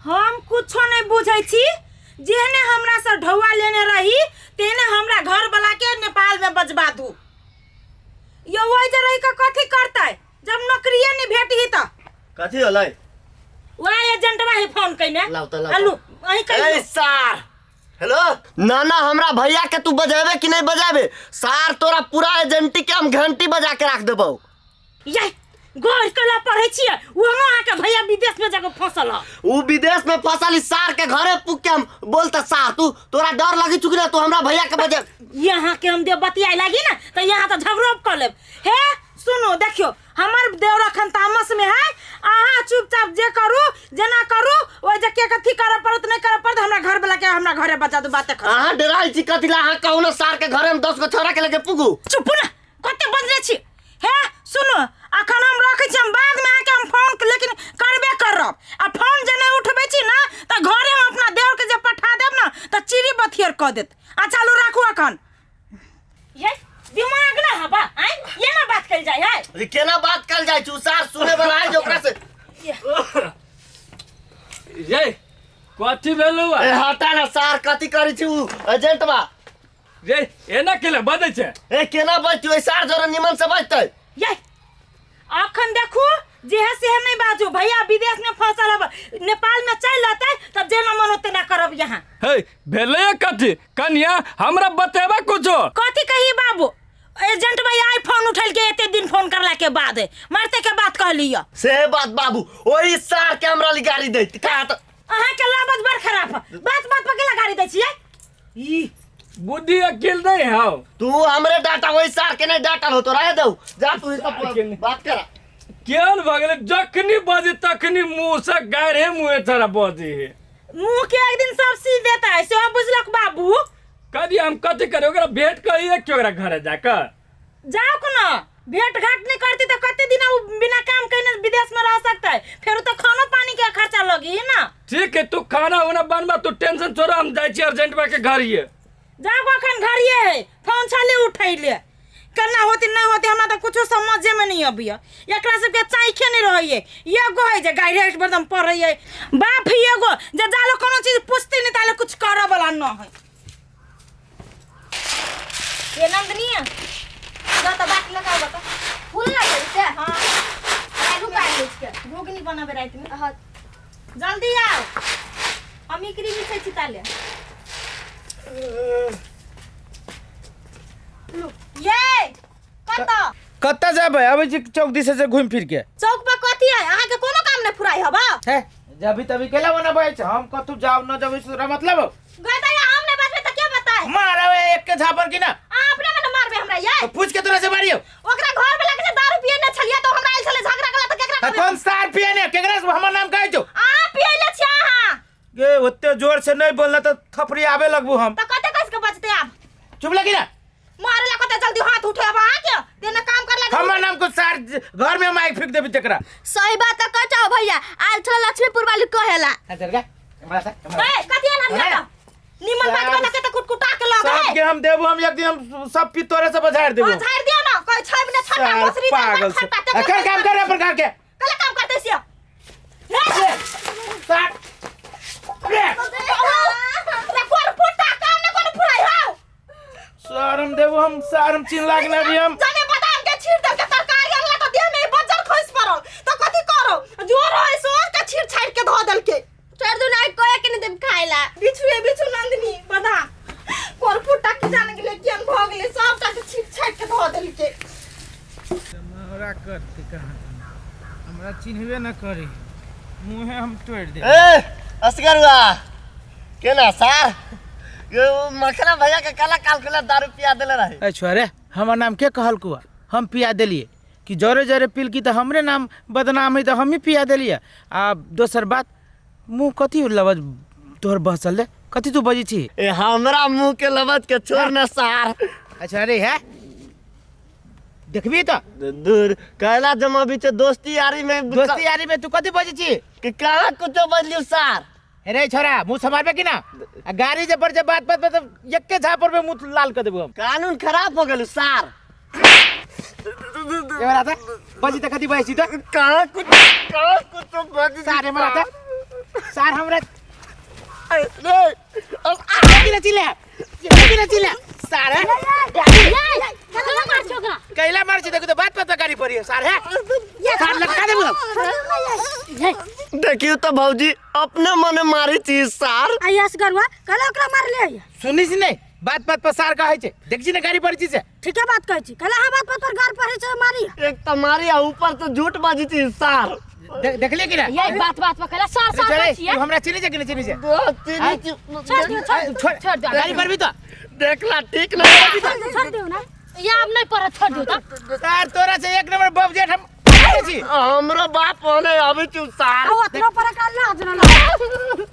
हम कुछो नहीं बुझै छी। जेहने हमरा से ढौआ लेने रही तेहने हमरा घर वाला के नेपाल में बजबा दू। यो ओहि जे रही के कथी करतै जब नौकरिए नहीं भेटी त? कथी होलै? वएह एजेंटवा ही फोन कइने। लाउ त, लाउ त। हेलो, अहीं ए कहियो। सार, हेलो। ना ना, हमरा भैया के तू बजेबे कि नहीं बजेबे? सार तोरा पूरा एजेंटी के हम घंटी बजा के रख देबौ। ये गौर कला पढ़ै छियै, ओहनो अहाँके भैया विदेश में जाके फंसल ह। उ विदेश में फंसल इस सार के घरे पुक के हम बोलता सार, तू तोरा डर लगी चुकी ना, तू हमरा भैया के बजे। यहाँ के हम देव बतियाए लागी ना तो यहाँ तो झगड़ो कर लेब। हे सुनो, देखियो हमर देवर अखन तामस में है, अहाँ चुपचाप जे करू जेना करू, ओहि जे के कथी करऽ पड़त नहीं करऽ पड़त, हमरा घर वाला के हमरा घरे बचा दू, बाते खत्म। अहाँ डराइ छी कथी ला? अहाँ कहू ना सार के घरे में 10 गो छोरा के लेके पुगू। चुप ना, कते बजले छी। हे सुनो, अखन हम रखै छी, हम बाद में अहाँके हम फोन लेकिन करबे करब, आ फोन जे नहीं उठबै छी ना तऽ घरे हम अपना देवर के जे पठा देब ना तऽ चिड़ी बथियर कऽ देत। आ चालू राखू अखन। ये दिमाग ना हबा आय, ये ना बात कल जाय है। अरे केना बात कल जाय छै? सार सुने वाला है जे ओकरा से। ये कथी भेलौ? ए हटा ना सार, कथी करै छी उ एजेंट बा? रे एना केला बजै छै? ए केना बजतै? ओइ सार जरा निमन से बजतै। ये अखन देखू जे है से नहीं बाजू, भैया विदेश में फंसल हब, नेपाल में चल रहते तब जेना मन होते ना करब यहाँ। हे भेलै कथी कन्या, हमरा बतेबा कुछो? कथी कही बाबू, एजेंट भाई आई फोन उठल के एते दिन फोन करला के बाद मरते के बात कहली। से बात बाबू, ओही सार के हमरा ली गाड़ी दैत का त अहाँ के लाबत बड़ खराब है, बात बात पर केला गाड़ी दै छियै? ई बुद्धि अकिल नहीं हौ। तू हमरे डाटा ओही सार के नहीं डाटा हो तो रह दऊ, जा तू ही सब बात करा। केहन भऽ गेलै, जखनी बजी तखनी मुँह से गाढ़े मुँहे तोरा बजी है। मुँह के एक दिन सब सी देता है से बुझलक बाबू। कभी हम कथी करे ओकरा भेंट कहिए कि ओकरा घरे जाकर? जाओ को ना, भेंट घाट नहीं करती तो कते दिन उ बिना काम कइने विदेश में रह सकता है, फिर तो खानो पानी के खर्चा लगी है ना। ठीक है, तू खाना उना बनबा, तू टेंशन छोड़, हम जाइ छी अर्जेंट बा के घर ये। जाओ अखन घर ये है, फोन छले उठैले केना होती नहीं होती हमरा तो कुछो समझे में नहीं अबिया। एकरा सबके चाइखे नहीं रहैये, एगो है जे गाड़ी एकदम पड़ैये बाप ही, एगो जे जालो कोनो चीज पूछते नहीं ताले कुछ करऽ वाला न है। ये नंदनी है जा तो बात लगाओ बता फूल लगे से। हां आलू काट ले के घुगनी बनाबे रात में। हां जल्दी आओ, हम इकरी भी छै ताले। ये कत कतऽ जेबै? अबै छी चौक दिस से घुमि फिर के। चौक पर कथी है? अहाँ के कोनो काम नहीं फुराई हबा। हे जभी तभी केला बनाबै छै, हम कतौ जाब न जबै से तोरा मतलब? गए त हम नहीं बजबे त के बताए? मारबै एक के झापर की ना। अहाँ अपने मने मारबे हमरा ये? तो पूछ के तोरा से मारियो। ओकरा घर में लगे दारू पिए न छलिया तो हमरा आइल छले झगड़ा कला त केकरा त कहबै? कोन सार पिए ने केकरा से हमर नाम कहै छौ? अहाँ पिए ले छी अहाँ। गे ओते जोर से नहीं बोलना त थपड़ी आबे लगबू हम। त कते कस के बजते आब? चुप लगी ना। मारे ला कते जल्दी हाथ उठे अब अहाँ के तेने काम कर ला। हमर नाम को सार घर में माइक फेंक देबी तेकरा। सही बात त कहै छौ भैया, आयल छल लक्ष्मीपुर वाली कहेला। हां चल गे हमरा से, हमरा ए कथि आयल हरिया त? निमन बात बता के त कुटकुटा के लग सब है। के हम देबू, हम एक दिन हम सब पी तोरे से बझाड़ देबू। हां झाड़ दियो ना, कहै छै ने छटा सार मसरी त पागल से। छटा आ, कर काम कर अपन घर के। कला काम करते छियो? सार रे रे कोर फुटा काम ने कोनो फुराई हौ। शरम देबू हम, शरम चिन्ह लागने अभी हम। जाने बादाम के छीट देल के तरकारी अनला त देह में बज्जर खसि पड़ल त कथि करो, जोर है सो के छीट छाट के धो देल के। चढ़ दू ना कोया के नहीं देब खाइला। बिछुए बिछु नंदनी बादाम कोर फुटा के जाने गेले केन भ गेले, सब टा के छीट छाट के धो देल के। हमरा करते कहाँ, हमरा चिन्हबे न करी, मुँहे हम तोड़ दे। ए असगरुआ केना सार, ये मखना भैया के काला काल खुला दारू पिया देले रहे। ए छोरे, हमर नाम के कहलकू? हम पिया देलिए कि जरे जरे पिल की तो हमरे नाम बदनाम है तो हम ही पिया देलिए। आ दोसर बात, मुँह कथी लबज तोहर बहसल रे, कथी तू बजै छी? ए हमरा मुंह के लबज के छोड़ ना सार। अच्छा रे है देखबी तो दूर कहला जमा बीच दोस्ती यारी में दोस्ती यारी में तू कथी बजै छी? कि कहाँ कुछो बजलियो सार। अरे छोरा मुंह संभालबे कि ना? आ गाड़ी जे पर जे बात बात पर एके झापर में मुंह लाल कर देबो हम। कानून खराब हो गेल सार। ए बरा बजी त कथी बजै छी त? कहाँ कुछ कहाँ कुछो बजली सार हमरा त सार हमरा चिल्ला कि ना चिल्ला सारे कला मार छो ओकरा कैला मार छी देखो तो बात पता गाड़ी पड़ी है सारे सार लटका देबो देखियो तो भौजी अपने मने मारी चीज सार। आइयस गरुआ कला ओकरा मारले है। सुनी छी नहीं बात बात पर सार कहै छै देख छी ने गाड़ी पड़ी छी से। ठीके बात कहै छी कला हाँ बात बात पर गाड़ पड़ै छै मारी। एक तो मारी आ ऊपर से झूठ बाजी चीज सार। देखलिए कि ना ये बात बात पर कला सार सार चले कहै छियै। तू हमरा चिन्है छै कि नहीं चिन्है छै? चिन्है छी। छोड़ दियौ छोड़ दियौ छोड़ छोड़ दे। गाड़ी पर भी तो देखला ठीक नहीं छोड़ दियौ ना या अब नहीं पड़त छोड़ दियौ त। सार तोरा से एक नंबर बाप जेठ हम छी। हमरो बाप होने अभी चू सार। आ ओतनो पर एकरा लाज न लागे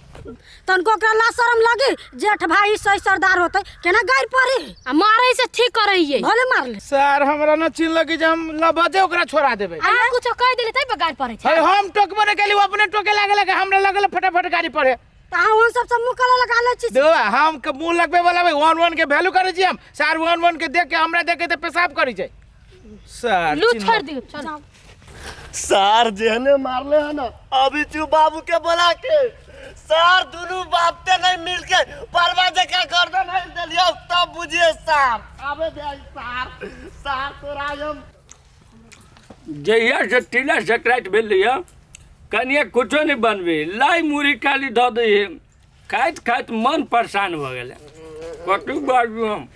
तनको ओकरा लाज शरम लगी जेठ भाई सही सरदार होते केना गाड़ पड़ी आ मारै से ठीक करैयै भले मारले। सर हमरा न चिन्ह लगी जे हम लबजे ओकरा छोड़ा देबै। आ कुछो कह देले तै पर गाड़ पड़ै छै। अरे हम टोकबो न केली अपने टोके लागल हमरा लगल फटाफट गाड़ी पड़े। त अहाँ ओहन सब सब मुँह काला लगा लै छी। दो हम के मुँह लगबे वाला भाई 1 1 के वैल्यू करै छी हम सर 1 1 के देख के हमरा देख के त पेशाब करै छै सर। लू छोड़ दियौ चल। सार जेहने मारले है ना अभी चू बाबू के बोला के सार दोनों बाप ते नहीं मिल के परवा जका गर्दन नहीं देलियो तब बुझिए सार आबे दे सार सार तोरा हम। जहिया से तिला संक्रांति भेलै है कनिया कुछो नहीं बनबे लाई मुरही खाली धऽ दै है खाइत खाइत मन परेशान भऽ गेलै। कथी बाजू हम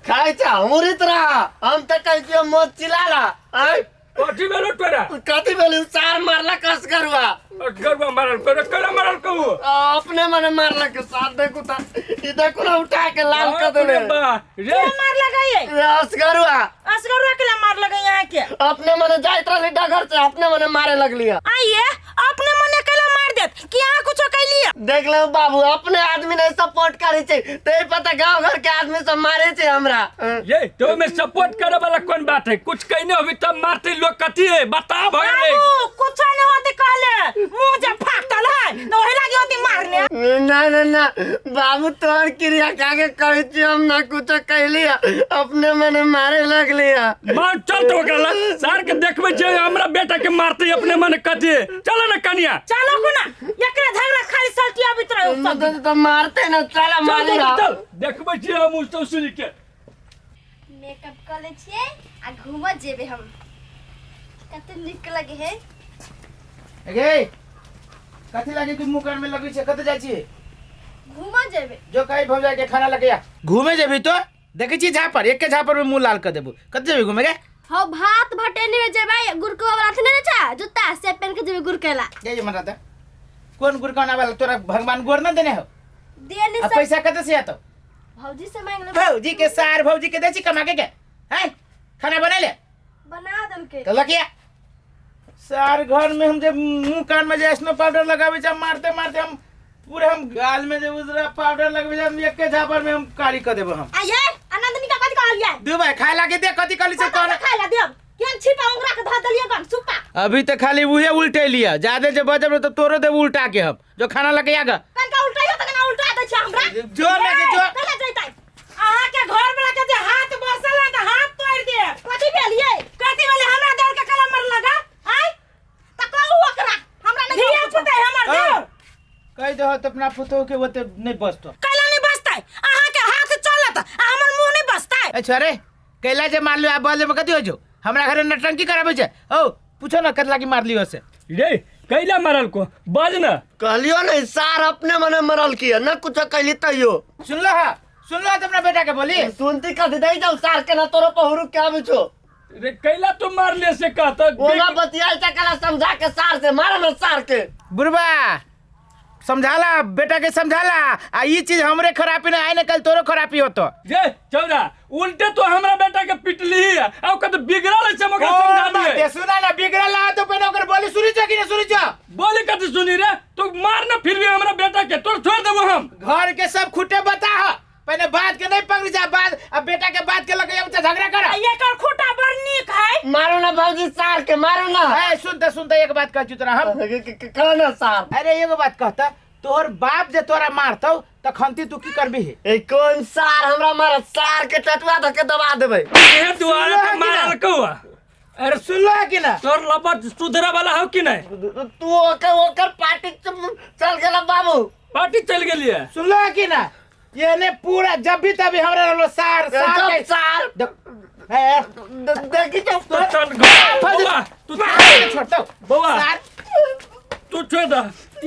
खाइ छै हमरे तोरा हम तऽ कहै छियै मत चिल्ला आय। कथी भेलो तोरा? कथी भेलो सार मारला कस करुआ गरुआ मारल तोरा केना मारल कहू? अपने मने मारलक सार देखू त ई देखू ना उठा के लाल कर देले। रे मार लगाइए असगरुआ असगरुआ के मार लगाइए यहाँ के अपने मने जाइत रहली डगर से अपने मने मारे लगली। आइए अपने मने केला मार देत कि अहाँ कुछो कैलिए? देख ले बाबू अपने आदमी नहीं सपोर्ट करे छै तै पता गांव घर के आदमी सब मारे छै हमरा। ये तो में सपोर्ट करे वाला कोन बात है? कुछ कहने होबी तब मारते लोग कथी है बता भ गेलै। बाबू कुछ नहीं होती कहले मुंह जे फाटल है न ओही लागी होती मारने। ना ना ना बाबू तोर क्रिया काके कहै छी हम ना कुछ कहली अपने मने मारे लगली। मार चल तो ओकरा लग सार के देखबै छै हमरा बेटा के मारते अपने मने कथी। चलो ना कनिया चलो कोना एकरा झगड़ा खाली सल्टी आबित रहे सब तो मारते ना चला मारी चल देखबै छी हम उस तो सुनि के। मेकअप कर ले छियै आ घूमऽ जेबै हम कते नीक लगे है। गे कथी लागे कि मुंह कान में लगै छै कते जाइ छी? घूमऽ जेबै। जो कहीं भौजाई के खाना लगैया घूमे जेबी तो देखै छी झापर एके झापर में मुंह लाल कर देबू। कते जेबी घूमे गे? हां भात भटेनी में जेबै गुरकवा वाला थने ने छा जूता से पहन के जेबै गुरकेला। जे जे मन रहता कोन गुरकाना वाला तोरा भगवान गोर न देने हो देने आ पैसा कते से आतो? भौजी से मांग ले। भौजी के सार भौजी के दै छी कमा के हैं खाना बना ले बना देलके तो लगिया सार घर में हम जे मुंह कान में जे स्नो पाउडर लगावे छै मारते मारते हम पूरे हम गाल में जे उजरा पाउडर लगबे छै हम एके झापर में हम कारी क देबो हम। आइए आनंदनी का कथी कहलियै? दू भाई खाए लागे दे कथी कहली से तोरा खाए ला देब केन छिपा उंगरा के ध देलियै गन सुपा। अभी तो खाली उहे उल्टे लिया ज्यादा जे बजब तो तोरो देब उल्टा के हम जो खाना लगे आगा कनका उल्टाइयो त कना उल्टा दै छै हमरा जो ना के जो कना जइतै अहाँ के घर वाला के जे हाथ बसल है त हाथ तोड़ दे। कथी भेलियै? कथी भेलै हमरा देल के कलम मर लगा आय त कहू ओकरा हमरा नहीं धिया पुता हमर देल कहि दहो त अपना पुतोह के ओते नहीं बसतो। कैला नहीं बसतै? अहाँ के हाथ चलत आ हमर मुंह नहीं बसतै। अच्छा रे कैला जे मारलियो आ बजे में कथी हो जो हमरा घरे नटंकी कराबै छै औ पूछो ना कतला की मारलियो से। रे कैला मारल को बाज ना कहलियो नहीं सार अपने मने मरल किया ना कुछ कहली तैयो। सुनलो हा सुनलो त अपना बेटा के बोली सुनती कथी दै जाऊ सार के ना तोरो पहुरु के आबै छो। रे कैला तो मारले से कहता ओना बतियाई त कला समझा के सार से मार ना सार के। बुढ़बा समझाला बेटा के समझाला आ ई चीज हमरे खराबी ना आए ना कल तोरो खराबी होतो। ये चौरा उल्टे तो हमरा बेटा के पिटली है आ ओकर तो बिगड़ल है से मगर समझा दिए। सुना ना बिगड़ल है तो पहले ओकर बोली सुनी छ कि ना सुनी छ? बोली कथी सुनी रे तू मार ना फिर भी हमरा बेटा के तोर छोड़ देबो हम। घर के सब खुटे बता पहले बात के नहीं पकड़ी जा बात अब बेटा के बात के लगे अब झगड़ा कर। एकर खूटा बड़ नीक है। मारो ना भौजी सार के मारो ना। ए सुनते सुनते एक बात कह छु तोरा हम कह ना सार। अरे एगो बात कहता तोहर बाप जे तोरा मारतौ तखनती तू की करबी? ए कोन सार हमरा मार सार के टटुआ धके के दबा देबै। ए दुआरे पे मारल कौआ। अरे सुनलो है कि ना? तोर लबत सुधरा वाला हो कि नहीं? तू ओकर ओकर पार्टी चल गेला बाबू पार्टी चल गेली है। सुनलो है कि ना? ये ने पूरा जब भी तभी हमरा रहलो सार सार एकदम के सार ए देखी तो तू चल घर बौआ तू छोड़ दो बौआ सार तू छोड़ दे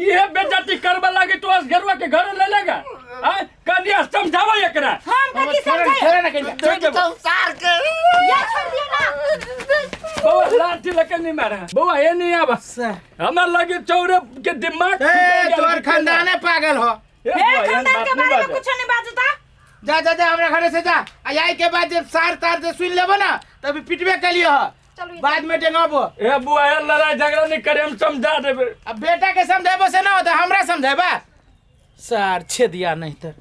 ये बेइज्जती करबा लागी तू आज घरवा के घर ले लेगा हां कनिया समझावा एकरा हम कथी छोड़ समझाई छोड़ ना कहीं देखी तो सार के ये छोड़ दियो ना बौआ लाठी लेके नहीं मारा बौआ ये नहीं आवा सार हमार लगे चौरे के दिमाग ए तोर खानदाने पागल हो ए, हे बौआ, एहन खानदान बात के नहीं बारे में बाजो। कुछ नहीं बाजूता जा जा जा हमरा घरे से जा आ आई के बाद जब सार तार जे सुन लेबो ना तभी पिटबे कलियो हो चलू बाद में डेंगाबो ए बुआ ए लड़ाई झगड़ा नहीं करे हम समझा देबे अब बेटा के समझेबो से ना होता हमरा समझेबा सार छेदिया नहीं तो।